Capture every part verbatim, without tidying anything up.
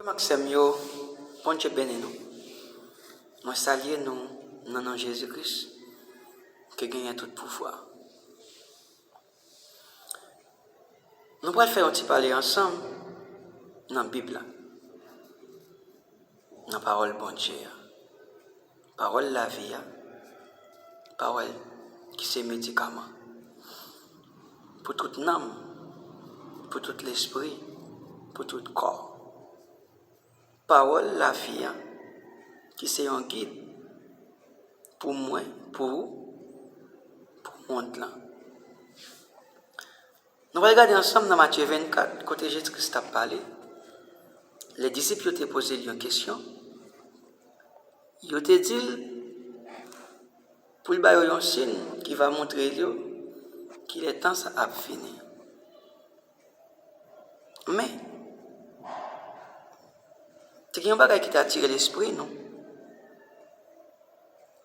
Frè m ak sè m yo, Bondye beni nou. Mwen salye nou nan non Jezi Kris, ki genyen tout pouvwa. Nou pral fè yon ti pale ansanm nan Bib la, nan pawòl Bondye a, pawòl lavi a, pawòl ki se medikaman pou tout nanm, pou tout lespri, pou tout kò. Pawòl lavi a, ki se yon gid pou mwen, pou ou, pou mond lan. Nou pral gade ansanm nan Matye vennkat, kote Jezi Kris t ap pale. Lè disip yo te poze l yon kesyon, yo te di l pou l ba yo yon siy ki va montre yo kilè tan sa ap fini. Men, te gen yon bagay ki te atire lespri nou.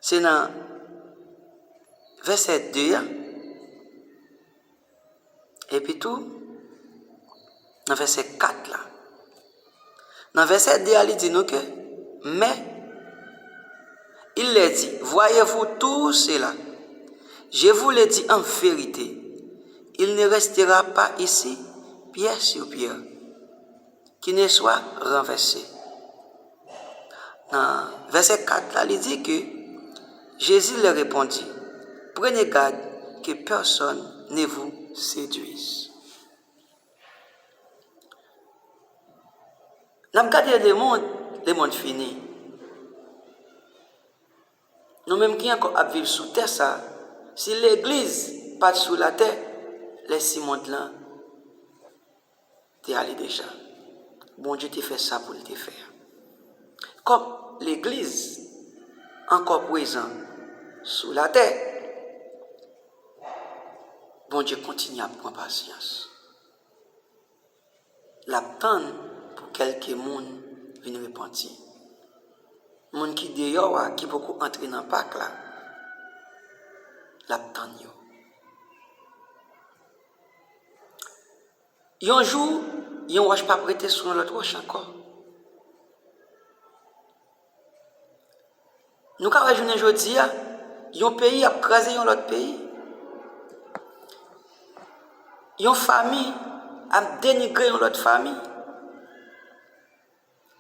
Se nan vèsè de a, epi tou nan vèsè kat la. Nan vèsè de a, li di nou ke, mais il leur dit, voyez-vous tout cela? Je vous le dis en vérité, il ne restera pas ici pierre sur pierre qui ne soit renversée. Nan vèsè kat la, li di ke Jésus leur répondit, prenez garde que personne ne vous séduise. N ap gade lemonn, lemonn fini. Nou menm ki ankò ap viv sou tè sa, si legliz pa t sou latè, lè si mond lan te ale deja. Bondye te fè sa pou l te fè a. Kòm legliz ankò prezan sou latè, Bondye kontinye ap pran pasyans. L ap tann pou kèlke moun vin repanti. Moun ki deyò a, ki poko antre nan Pak la, l ap tann yo. Yon jou, yon wòch p ap rete sou yon lòt wòch ankò. Nou ka wè jounen jodi a, yon peyi ap kraze yon lòt peyi. Yon fanmi ap denigre yon lòt fanmi.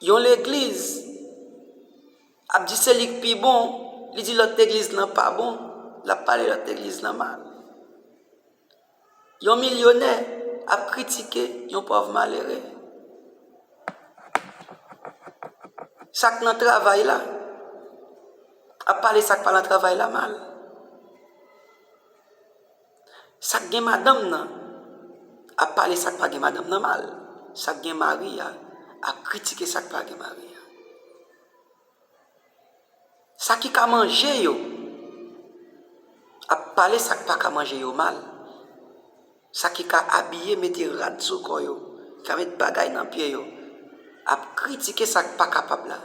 Yon legliz ap di se li k pi bon, li di lòt legliz lan pa bon, l ap pale lòt legliz lan mal. Yon milyonè ap kritike yon pòv malere. Sa k nan travay la ap pale sa k pa nan travay la mal. Sa k gen madanm nan ap pale sa k pa gen madanm nan mal. Sa k gen mari a ap kritike sa k pa gen mari a. Sa ki ka manje yo ap pale sa k pa ka manje yo mal. Sa ki ka abiye, mete rad sou kò yo, ki ka met bagay nan pye yo, ap kritike sa k pa kapab la.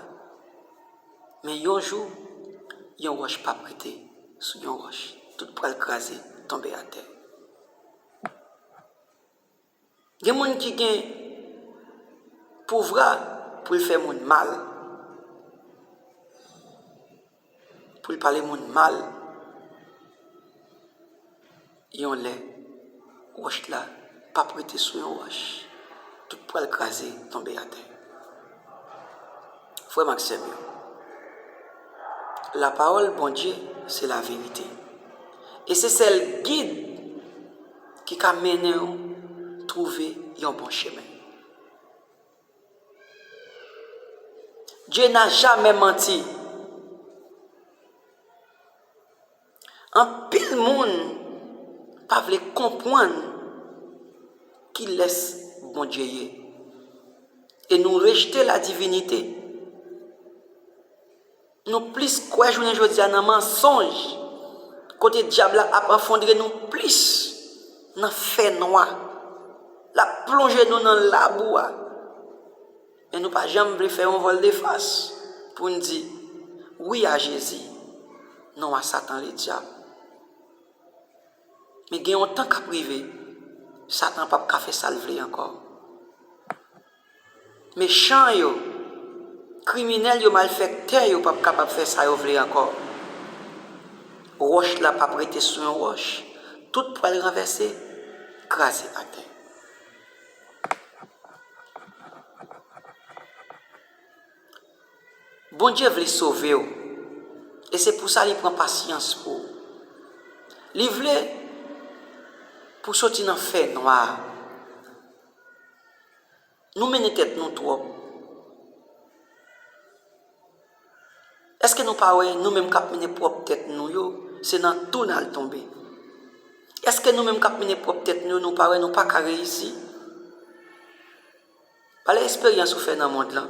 Men yon jou, yon wòch p ap rete sou yon wòch. Tout pral kraze, tonbe atè. Gen moun ki gen pouvwa pou l fè moun mal, pou l pale moun mal. Yon lè, wòch la p ap rete sou yon wòch. Tout pral kraze, tonbe atè. Frè m ak sè m yo, lapawòl Bondye se laverite. E se sèl gid ki ka mennen w twouve yon bon chemen. Dieu n'a jamais menti. Anpil moun pa vle konprann kilès Bondye ye. E nou rejte la divinite. Nou plis kwè jounen jodi a nan mansonj, kote dyab la ap anfondre nou plis nan fènwa. L ap plonje nou nan labou a. Men nou pa janm vle fè yon vòl de fas pou n di wi a Jezi, non a Satan ledyab. Men gen yon tan k ap rive, Satan p ap ka fè sa l vle ankò. Mechan yo Kriminèl yo, malfektè yo p ap kapab fè sa yo vle ankò. Wòch la p ap rete sou yon wòch. Tout pral ranvèse, kraze atè. Bondye vle sove w, e se pou sa li pran pasyans pou ou. Li vle pou w soti nan fènwa. Nou mennen tèt nou twòp. Èske nou pa wè nou menm k ap mennen pwòp tèt nou yo, se nan tou n al tonbe? Èske nou menm k ap mennen pwòp tèt nou yo, nou pa wè nou pa ka reyisi? Pale esperyans ou fè nan mond lan.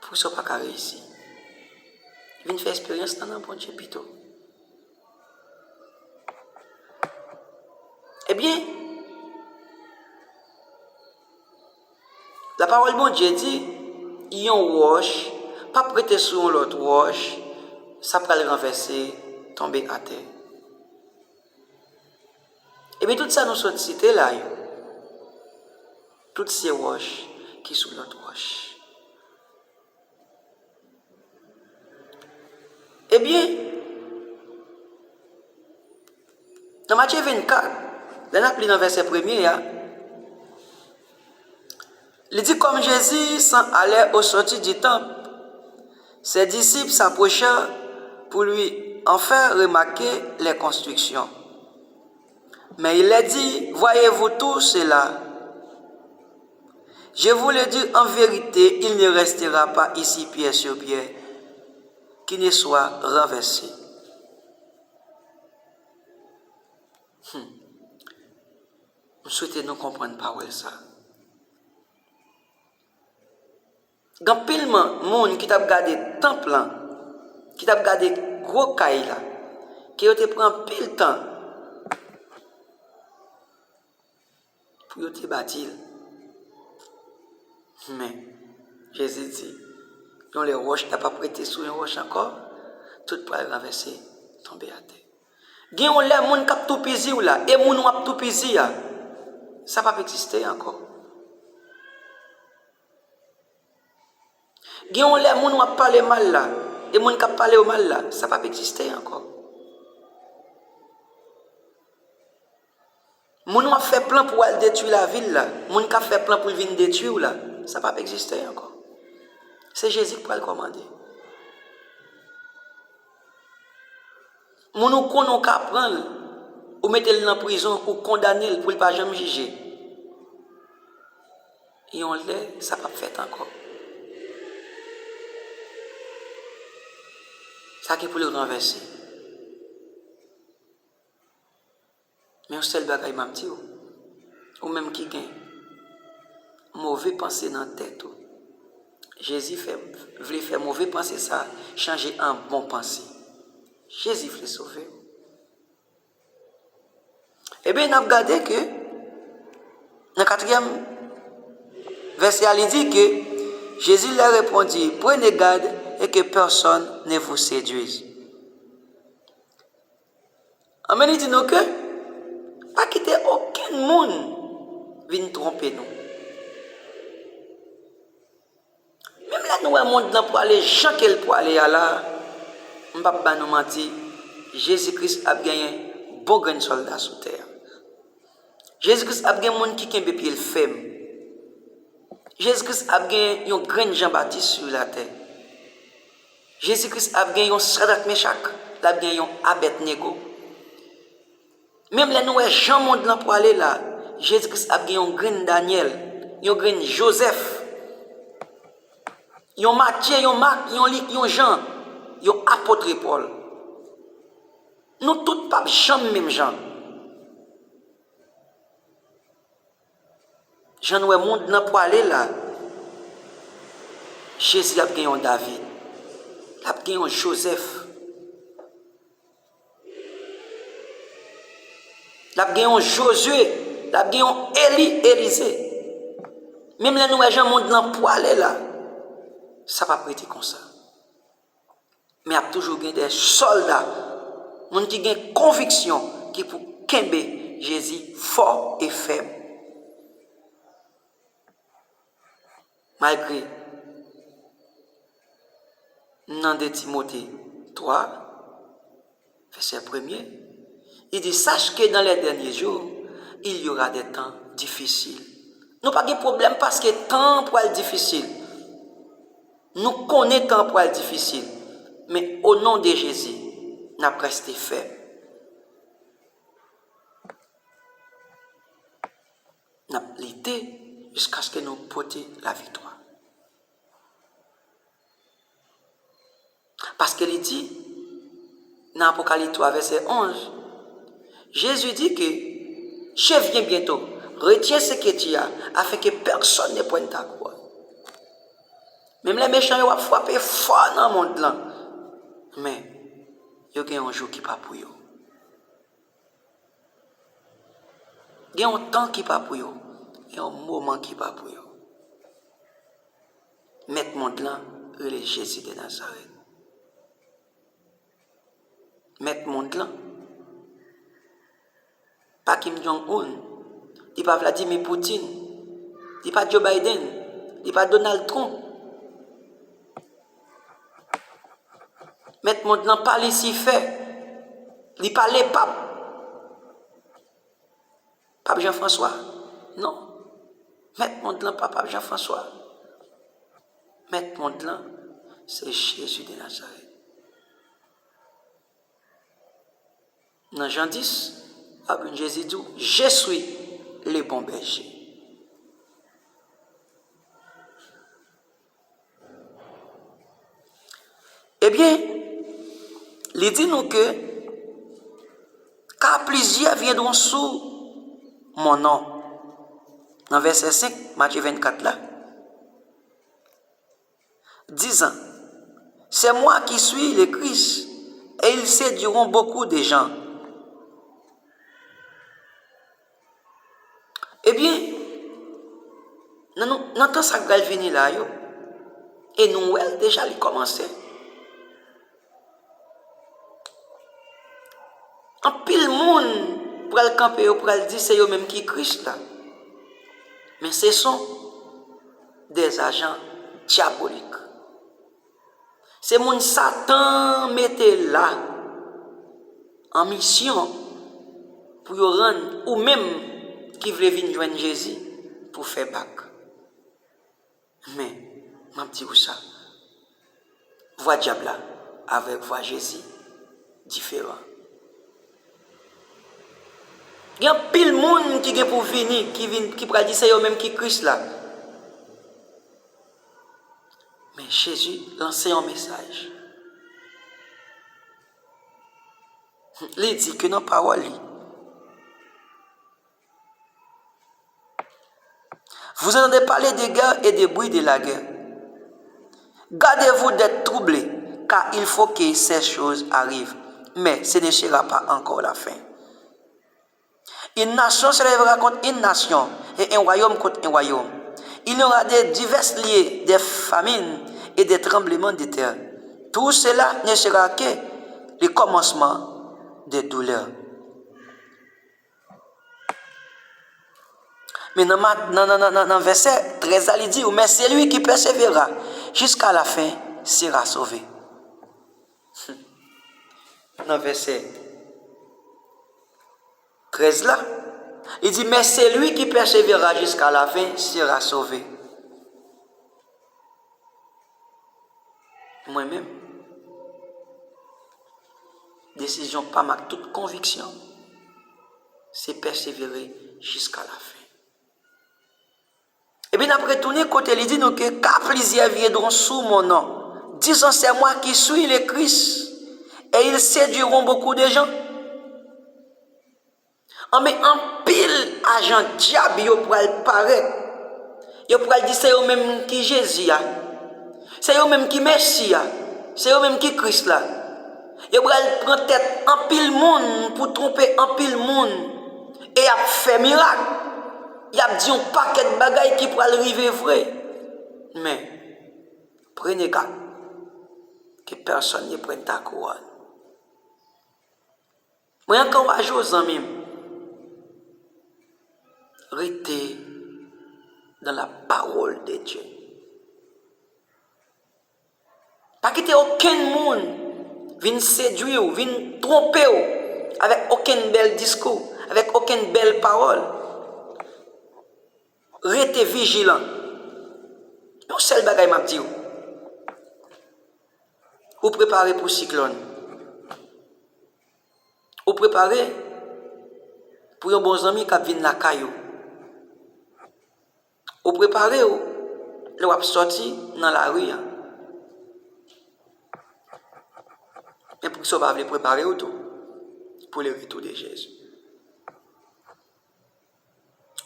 Poukisa w pa ka reyisi? Vin fè esperyans lan nan Bondye pito. Ebyen, lapawòl Bondye di, yon wòch p ap rete sou yon lòt wòch, sa pral ranvèse, tonbe atè. Ebyen, tout sa nou sot site la yo, tout se wòch ki sou lòt wòch. Ebyen, nan Matye vennkat, lè n ap li nan vèsè premye a, li di, Comme Jésus s'en allait au sortir du temple, ses disciples s'approchèrent pour lui en faire remarquer les constructions. Mais il leur dit, Voyez-vous tout cela? Je vous le dis en vérité, il ne restera pas ici pierre sur pierre qui ne soit renversée. Hmm. M swete nou konprann pawòl sa. Gen anpil moun ki t ap gade tanp lan, ki t ap gade gwo kay la, ke yo te pran anpil tan pou yo te bati l. Men, Jezi di, yon lè wòch la p ap rete sou yon wòch ankò, tout pral ranvèse, tonbe atè. Gen yon lè moun k ap toupizi w la, e moun w ap toupizi a, sa p ap egziste ankò. Gen yon lè moun w ap pale mal la, e moun k ap pale w mal la, sa p ap egziste ankò. Moun w ap fè plan pou al detwi lavi l la, moun k ap fè plan pou l vin detwi w la, sa p ap egziste ankò. Se Jezi k pral kòmande. Moun ou konnen w ka pran l, ou mete l nan prizon, ou kondane l pou l pa janm jije. Yon lè, sa p ap fèt ankò. Sa gen pou l ranvèse. Men yon sèl bagay m ap di w, ou menm ki gen move panse nan tèt ou, Jezi fè, vle fè move panse sa a chanje an bon panse. Jezi vle sove w. Ebyen, n ap gade ke nan katriyèm vèsè a, li di ke Jésus leur répondit, Prenez garde et que personne ne vous séduise. Anben, li di nou ke pa kite okenn moun vin twonpe nou. Menm lè nou wè mond lan pwale jan ke l pwale a la, m p ap ba nou manti, Jezi Kris ap genyen bon grenn sòlda sou tè a. Jezi Kris ap gen moun ki kenbe pye l fèm. Jezi Kris ap gen yon grenn Jan Batis sou latè. Jezi Kris ap gen yon Sadrak, Mechak, l ap gen yon Abèdnego. Menm lè nou wè jan mond lan pwale la, Jezi Kris ap gen yon grenn Danyèl, yon grenn Jozèf, yon Matye, yon Mak, yon Lik, yon Jan, yon apot Pòl. Nou tout p ap janm menm jan. Jan n wè mond lan pwale la, Jezi ap gen yon David, l ap gen yon Jozèf, l ap gen yon Jozye, l ap gen yon Eli, Elize. Menm lè nou wè jan mond lan pwale la, sa p ap rete konsa. Men ap toujou gen de sòlda, moun ki gen konviksyon, ki pou kenbe Jezi fò e fèm. Malgre nan de Timote twa, vèsè premye, li di, Sache que dans les derniers jours, il y aura des temps difficiles. Nou pa gen pwoblèm paske tan an pral difisil. Nou konnen tan an pral difisil. Men o non de Jezi, n ap reste fèm. N ap lite jiskaske nou pote laviktwa. Paske li di, nan Apokalis twa, vèsè onz, Jezi di ke, Je viens bientôt, retiens ce que tu as, afin que personne ne prenne ta couronne. Menm lè mechan yo ap frape fò nan mond lan, men yo gen yon jou ki pa pou yo. Gen yon tan ki pa pou yo. Gen yon moman ki pa pou yo. Mèt mond lan rele Jezi de Nazarèt. Mèt mond lan pa Kim Jong Un, li pa Vladimir Putin, li pa Joe Biden, li pa Donald Trump. Mèt mond lan pa Lisifè, li pa Lepap. Pap Jan Franswa. Non. Mèt mond lan pa Pap Jan Franswa. Mèt mond lan, se Jezi de Nazarèt. Nan Jan dis, w ap jwenn Jezi di w, Je suis le bon berger. Ebyen, li di nou ke, Car plusieurs viendront sous mon nom. Nan vèsè senk, Matye vennkat la, disant, C'est moi qui suis le Christ, et ils séduiront beaucoup de gens. Ebyen, nan, nou, nan tan sa k pral vini la yo, e nou wè l deja, li kòmanse. Anpil moun pral kanpe, yo pral di se yo menm ki Kris la. Men ce sont des agents diaboliques. Se moun Satan mete la an misyon pou yo rann ou menm ki vle vin jwenn Jezi pou fè bak. Men, m ap di w sa, vwa dyab la avèk vwa Jezi diferan. Gen anpil moun ki gen pou vini, ki vin, ki pral di se yo menm ki Kris la. Men Jezi lanse yon mesaj. Li di ke nan pawòl li, Vous entendez parler de guerre et de bruit de la guerre. Gardez-vous d'être troublés, car il faut que ces choses arrivent, mais ce ne sera pas encore la fin. Une nation se lèvera contre une nation, et un royaume contre un royaume. Il y aura de divers lieux, des famines et des tremblements de terre. Tout cela ne sera que le commencement des douleurs. Men nan, nan, nan, nan, nan vèsè trèz la, li di, Mais celui qui persévérera jusqu'à la fin sera sauvé. Nan vèsè trèz la, li di, Mais celui qui persévérera jusqu'à la fin sera sauvé. Mwen menm, desizyon pa m ak tout konviksyon, se pèsevere jiska lafen. Epi n ap retounen kote li di nou ke, Car plusieurs viendront sous mon nom, disant, C'est moi qui suis le Christ, et ils séduiront beaucoup de gens. Anben, anpil ajan dyab yo pral parèt. Yo pral di se yo menm ki Jezi a. Se yo menm ki Mesi a. Se yo menm ki Kris la. Yo pral pran tèt anpil moun pou twonpe anpil moun. E y ap fè mirak. Y ap di yon pakèt bagay ki pral rive vre. Men, prenez garde que personne ne prenne ta couronne. Mwen ankouraje w, zanmi m, rete dans la parole de Dieu. Pa kite okenn moun vin sedwi w, vin twonpe w avèk okenn bèl diskou, avèk okenn bèl pawòl. Rete vijilan. Yon sèl bagay m ap di w. Ou prepare pou siklòn. Ou prepare pou yon bon zanmi k ap vin lakay ou. Ou prepare w lè w ap sòti nan lari a. Men poukisa w pa vle prepare w tou pou le retour de Jésus?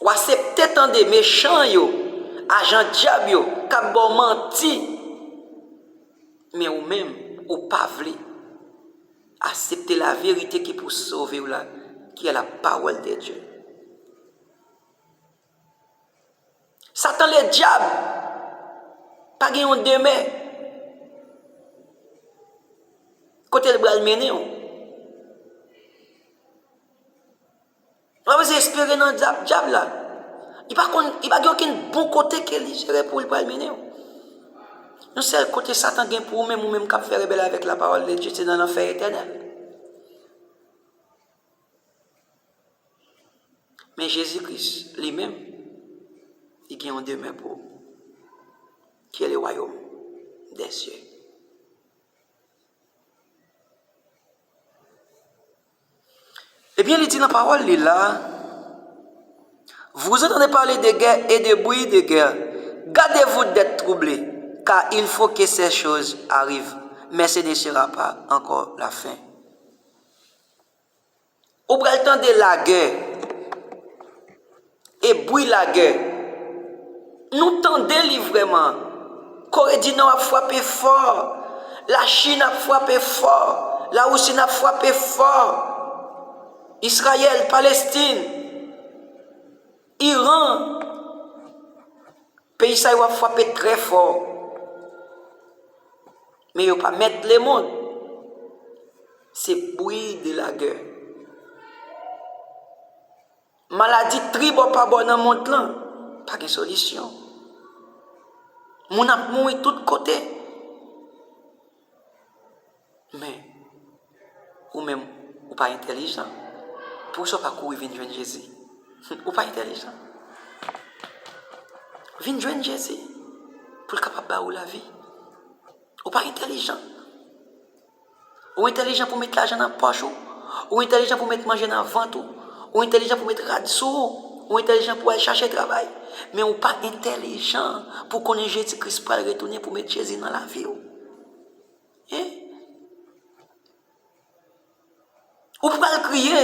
W aksepte tande mechan yo, ajan dyab yo k ap ba w manti. Men ou menm, ou pa vle aksepte laverite ki pou sove w la, ki est la parole de Dieu. Satan Ledyab pa gen yon demen kote l pral mennen w. Ou pa bezwen espere nan dyab, dyab la. Li pa konn, li pa gen okenn bon kote ke li jere pou li pral mennen w. Yon sèl kote Satan gen pou ou menm, ou menm k ap fè rebèl avèk la parole de Dieu, se nan lanfè etènèl. Men Jezi Kris, li menm, li gen yon demen pou ou, qui est le royaume des cieux. Ebyen, li di nan pawòl li la, vous entendez parler de guerre et de bruit de guerre. Gardez-vous d'être troublés, car il faut que ces choses arrivent, mais ce ne sera pas encore la fin. Ou pral tande lagè e bri lagè. Nou tande li vrèman. Kore di Nò ap frape fò. Lachin ap frape fò. Larisi ap frape fò. Izrayèl, Palestin, Iran. Peyi sa yo ap frape trè fò. Men yo pa mèt lemonn. Se bri de lagè. Maladi tribò pa bò nan mond lan. Pa gen solisyon. Moun ap mouri tout kote. Men, ou menm, ou pa entèlijan. Poukisa w pa kouri vin jwenn Jezi? Ou pa entèlijan. Vin jwenn Jezi pou l kapab ba ou lavi. Ou pa entèlijan. Ou entèlijan pou met lajan nan pòch ou. Ou entèlijan pou met manje nan vant ou. Ou entèlijan pou met rad sou ou. Ou entèlijan pou al chache travay. Men ou pa entèlijan pou konnen Jezi Kris pral retounen pou met Jezi nan lavi w. Hein? Ou pral kriye.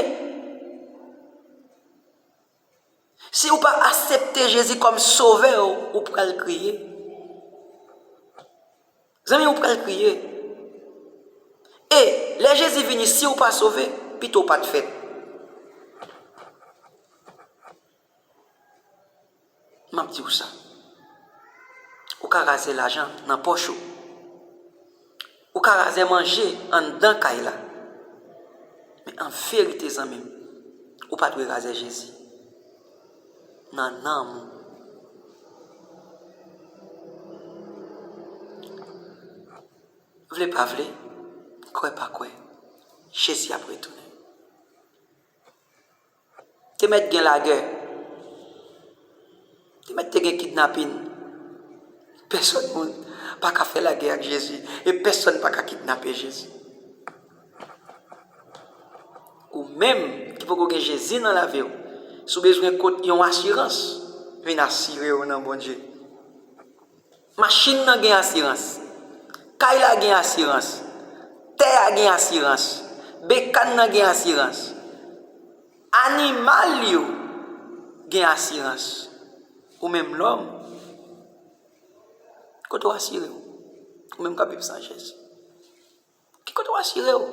Si ou pa aksepte Jezi kòm sovè w, ou pral kriye. Zanmi, ou pral kriye. E lè Jezi vini, si ou pa sove, pito w pa t fèt. M ap di w sa. Ou ka raze lajan nan pòch ou. Ou ka raze manje anndan kay la. Men an verite, zanmi m, ou pa dwe raze Jezi nan nanm ou. Vle pa vle, kwè pa kwè, Jezi ap retounen. Te mèt gen lagè. Te mèt te gen kidnapin. Pèsòn moun pa ka fè lagè ak Jezi. E pèsòn pa ka kidnape Jezi. Ou menm ki poko gen Jezi nan lavi w, si w bezwen kot yon asirans, vin asire w nan Bondye. Machin nan gen asirans. Kay la gen asirans. Tè a gen asirans. Bekann nan gen asirans. Animal yo gen asirans. Ou menm lòm, kote w asire w? Ou menm k ap viv san Jezi. Ki kote w asire w?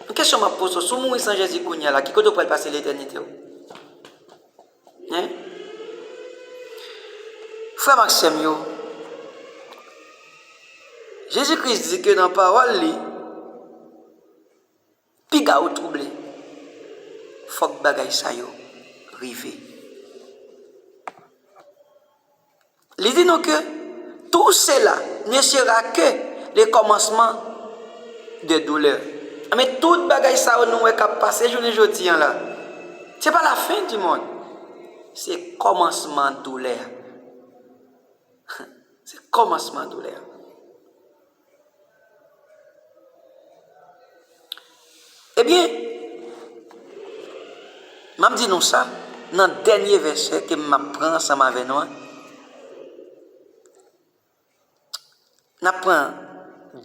Yon kesyon m ap poze w, si w mouri san Jezi kounye a la, ki kote w pral pase letènite w? Hein? Frè m ak sè m yo, Jezi Kris di ke nan pawòl li, piga ou twouble, fòk bagay sa yo rive. Li di nou ke Tout cela ne sera que le commencement de douleur. Men tout bagay sa yo nou wè k ap pase jounen jodi an la, se pa la fin du monde. Se kòmansman doulè. Se kòmansman doulè. Ebyen, m ap di nou sa, nan dènye vèsè ke m ap pran ansanm avè nou an, n ap pran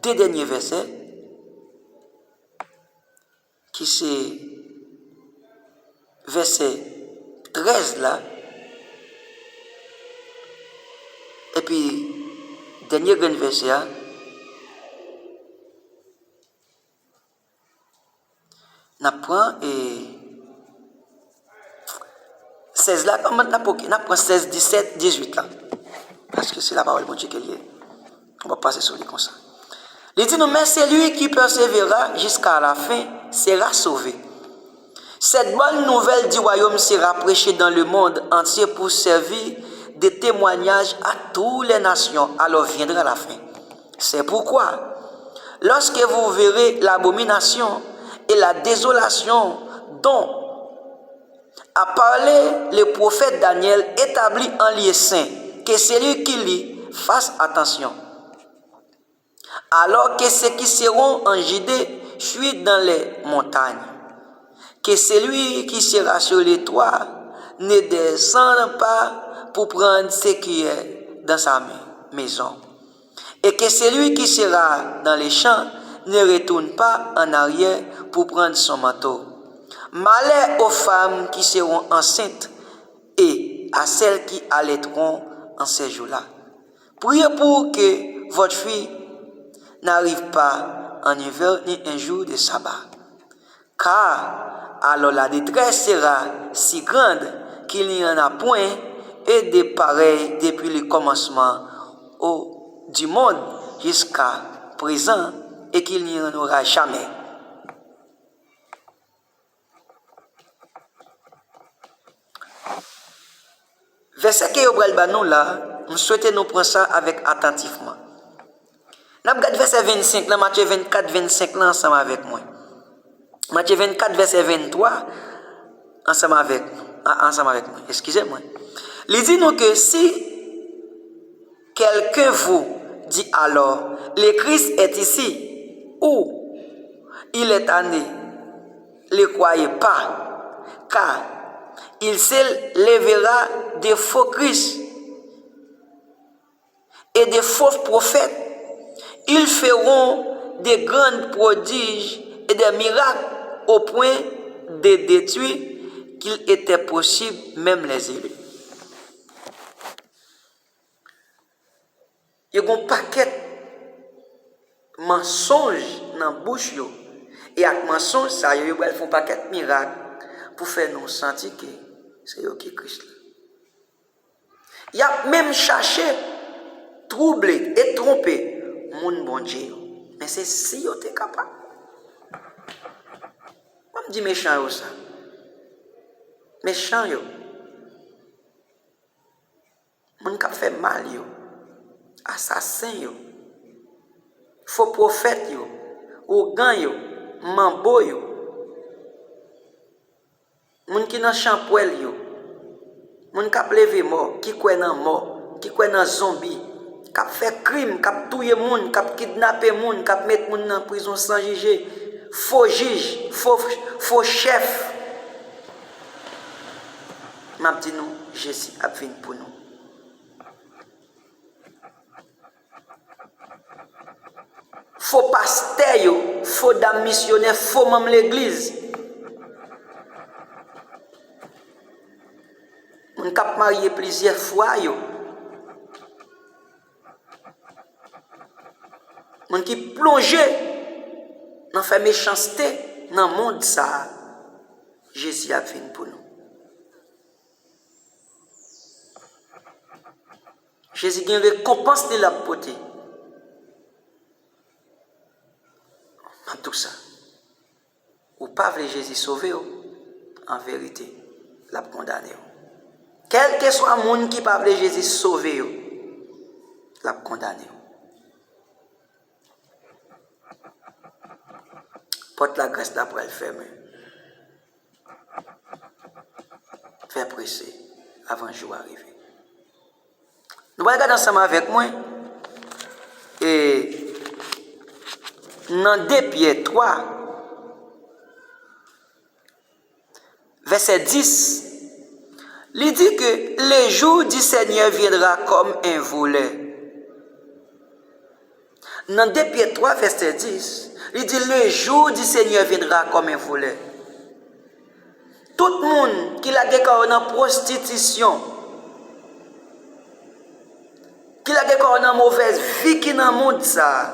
de dènye vèsè, ki se vèsè trèz la, epi dènye grenn vèsè a, n ap pran, e, sèz la, kòman n ap, ok, n ap pran sèz, disèt, dizuit la. Paske se lapawòl Bondye ke l ye. Nou p ap pase sou li konsa. Li di nou, mais celui qui persévérera jusqu'à la fin sera sauvé. Cette bonne nouvelle du royaume sera prêchée dans le monde entier pour servir de témoignage à toutes les nations. Alors viendra la fin. C'est pourquoi, lorsque vous verrez l'abomination et la désolation dont a parlé le prophète Daniel établie en lieu saint, que celui qui lit fasse attention. Alors que ceux qui seront en Judée fuient dans les montagnes. Que celui qui sera sur les toits ne descende pas pour prendre ce qui est dans sa mai-, maison. Et que celui qui sera dans les champs ne retourne pas en arrière pour prendre son manteau. Malheur aux femmes qui seront enceintes et à celles qui allaiteront en ces jours-là. Priez pour que votre fuite n'arrive pas en hiver ni un jour de sabbat. Car alors la détresse sera si grande qu'il n'y en a point eu de pareille depuis le commencement au, du monde jusqu'à présent, et qu'il n'y en aura jamais. Vèsè ke yo pral ba nou la, m swete nou pran sa avèk atantifman. N ap gad vèsè vennsenk lan, Matye vennkat, vennsenk lan ansanm avèk mwen. Matye vennkat, vèsè venntwa, ansanm avèk, a-, ansanm avèk mwen, eskize mwen. Li di nou ke si quelqu'un vous dit alors, le Christ est ici, ou il est allé, le croyez pas, car il se lèvera de faux Christ et de faux prophètes. Ils feront de grands prodiges et des miracles au point de détruire qu'il était possible même les élus. Yo gen yon pakèt mansonj nan bouch yo. E ak mansonj sa yo, yo pral fè yon pakèt mirak pou fè nou santi ke se yo ki Kris la. Y ap menm chache twouble e twonpe moun Bondye yo. Men se si yo te kapab. Ban m di mechan yo sa. Mechan yo. Moun k ap fè mal yo, asasen yo, fo pwofèt yo, ougan yo, manbo yo, moun ki nan chanpwèl yo, moun k ap leve mò, ki kwè nan mò, ki kwè nan zonbi, k ap fè krim, k ap touye moun, k ap kidnape moun, k ap met moun nan prizon san jije, fo jij, fo, fo chèf. M ap di nou, Jezi ap vin pou nou. Fo pastè yo, fo dam misyonè, fo manm legliz. Moun k ap marye plizyè fwa yo. Moun ki plonje nan fè mechanste nan mond sa a, Jezi ap vin pou nou. Jezi gen rekonpans li l ap pote. Nan tou sa, ou pa vle Jezi sove w, an verite, l ap kondane w. Kèlkeswa moun ki pa vle Jezi sove yo, l ap kondane w. Pòt lagras la pral fèmen. Fè prese avan jou a rive. Nou pral gade ansanm avèk mwen, e, nan de Pyè twa, vèsè dis, li di ke le jour du Seigneur viendra comme un voleur. Nan de Pyè twa, vèsè dis, li di, le jour du Seigneur viendra comme un voleur. Tout moun ki lage kò yo nan pwostitisyon, ki lage kò yo nan movèz vi ki nan mond sa a,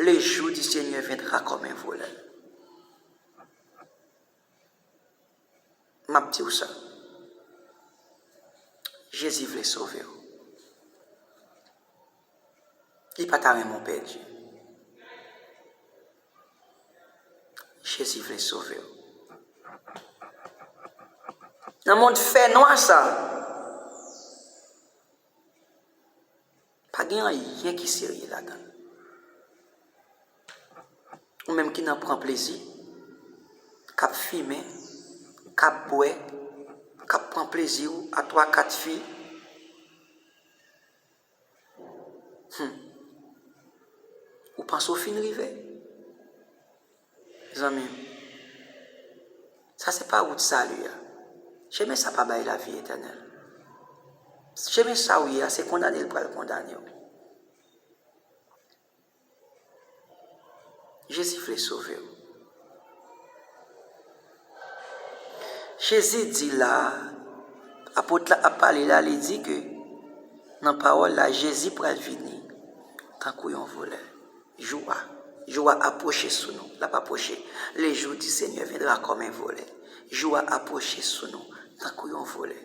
le jour du Seigneur viendra comme un voleur. M ap di w sa. Jezi vle sove w. Li pa ta renmen w pèdi. Jezi vle sove w. Nan mond fènwa sa, pa gen anyen ki serye ladan l. Ou menm ki nan pran plezi, k ap fimen, k ap bwè, k ap pran plezi w a twa, kat fi. Hmm. Ou panse w fin rive? Zanmi m, sa se pa wout sali a. Chemen sa pa bay lavi etènèl. Chemen sa w ye a, se kondane l pral kondane w. Jezi vle sove w. Jezi di la, apot la ap pale la, li di ke nan pawòl la, Jezi pral vini tankou yon volè. Jou a, jou a apwoche sou nou, l ap apwoche. Le jour du Seigneur viendra comme un voleur. Jou a apwoche sou nou tankou yon volè.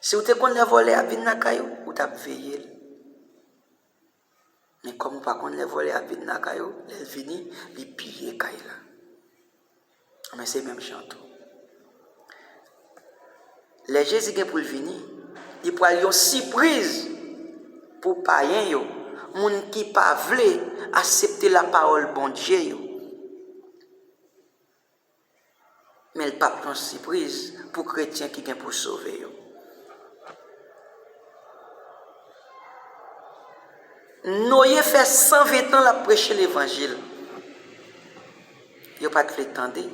Si w te konn lè vòlè a ap vin lakay ou, ou t ap veye l. Men kòm ou pa konn lè vòlè a ap vin lakay ou, lè l vini, li piye kay la. Men se menm jan tou. Lè Jezi gen pou l vini, li pral yon sipriz pou payen yo, moun ki pa vle aksepte lapawòl Bondye yo. Men l p ap yon sipriz pou kretyen ki gen pou sove yo. Noye fè san ven tan l ap preche levanjil. Yo pa t vle tande,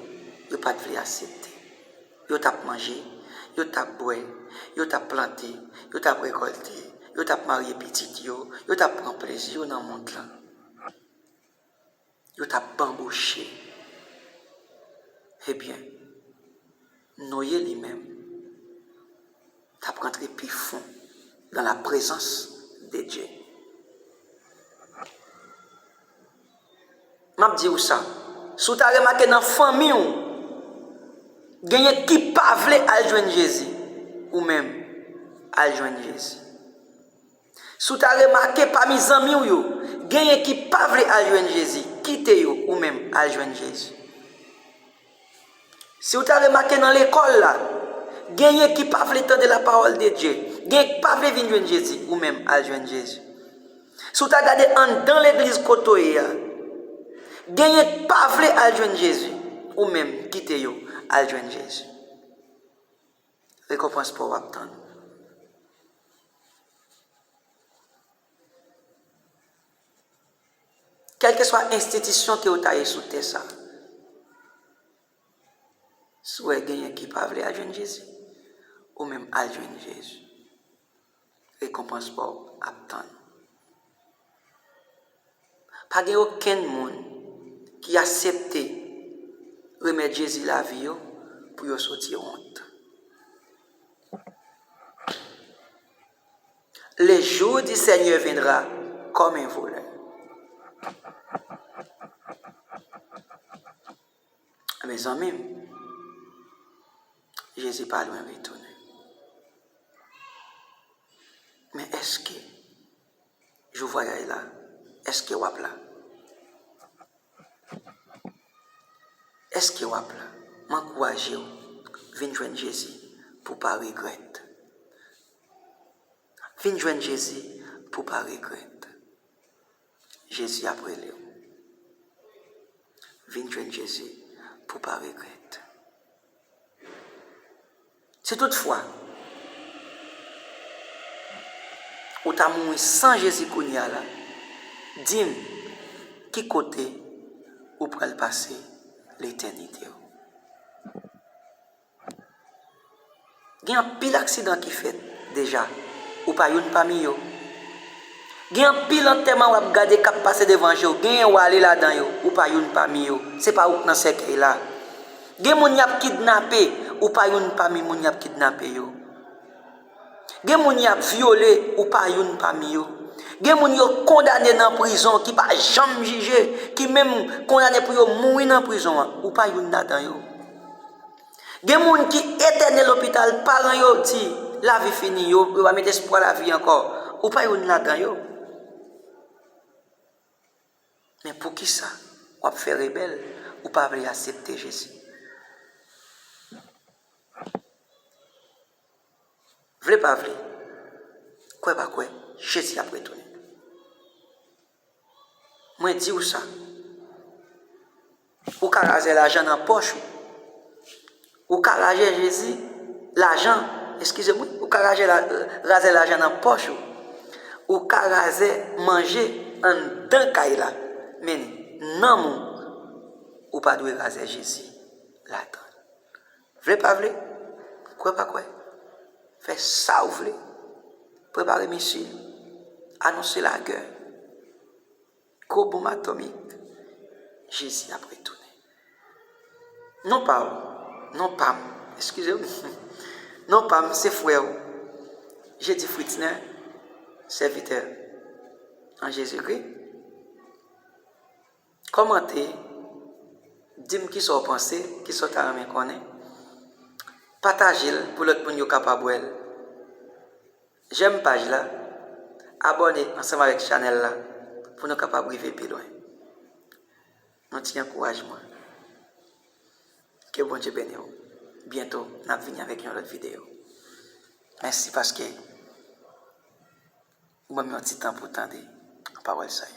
yo pa t vle aksepte. Yo t ap manje, yo t ap bwè, yo t ap plante, yo t ap rekòlte, yo t ap marye pitit yo, yo t ap pran plezi yo nan mond lan. Yo t ap banboche. Ebyen, Noye li menm t ap rantre pi fon dans la présence de Dieu. M ap di w sa, si w ta remake nan fanmi w, genyen ki pa vle al jwenn Jezi, ou menm, al jwenn Jezi. Si w ta remake pami zanmi w yo, genyen ki pa vle al jwenn Jezi, kite yo, ou menm, al jwenn Jezi. Si w ta remake nan lekòl la, genyen ki pa vle tande lapawòl de Dye, genyen ki pa vle vin jwenn Jezi, ou menm, al jwenn Jezi. Si w ta gade anndan legliz kote w ye a, genyen ki pa vle al jwenn Jezi, ou menm, kite yo, al jwenn Jezi. Rekonpans pa w ap tann ou. Kèlkeswa enstitisyon ke w ta ye sou tè sa a, si w wè genyen ki pa vle al jwenn Jezi, ou menm al jwenn Jezi. Rekonpans pa w ap tann ou. Pa gen okenn moun ki aksepte remèt Jezi lavi yo pou yo soti wont. Le jour du Seigneur viendra comme un voleur. Mezanmi m, Jezi pa lwen retounen. Men èske jou vwayaj la, èske w ap la? Èske w ap la? M ankouraje w, vin jwenn Jezi pou w pa regrèt. Vin jwenn Jezi pou w pa regrèt. Jezi ap rele w. Vin jwenn Jezi pou w pa regrèt. Si toutfwa ou ta mouri san Jezi kounye a la, di m ki kote ou pral pase letènite w. Gen anpil aksidan ki fèt deja, ou pa youn pami yo. Gen anpil antèman w ap gade k ap pase devan je w, genyen w ale ladan yo, ou pa youn pami yo. Se pa ou k nan sèkèy la. Gen moun y ap kidnape, ou pa youn pami moun y ap kidnape yo. Gen moun y ap vyole, ou pa youn pami yo. Gen moun yo kondane nan prizon ki pa janm jije, ki menm kondane pou yo mouri nan prizon an, ou pa youn ladan yo. Gen moun ki entène lopital, paran yo di lavi fini, yo, yo pa met espwa lavi ankò, ou pa youn ladan yo. Men poukisa w ap fè rebèl, ou pa vle aksepte Jezi? Vle pa vle, kwè pa kwè, Jezi ap retounen. Mwen di w sa. Ou ka razè lajan nan pòch ou. Ou ka razè Jezi, lajan, eskize m wi, ou ka razè la, razè lajan nan pòch ou. Ou ka razè manje anndan kay la. Men nanm ou, ou pa dwe razè Jezi ladan l. Vle pa vle, kwè pa kwè, fè sa w vle, prepare misil, anonse lagè, gwo bonm atòmik, Jezi ap retounen. Non pa w, non pa m, eskize m, non pa m, se frè w, Jedi Fritzner, sèvitè an Jezikri. Kòmante, di m kisa w panse, kisa w ta renmen konnen. Pataje l pou lòt moun yo kapab wè l. Jèm paj la, abòne ansanm avèk chanèl la pou nou kapab rive pi lwen. Yon ti ankourajman. Ke Bondye beni w. Byento, n ap vini avèk yon lòt videyo. Mèsi paske ou ban m yon ti tan pou tande pawòl sa yo.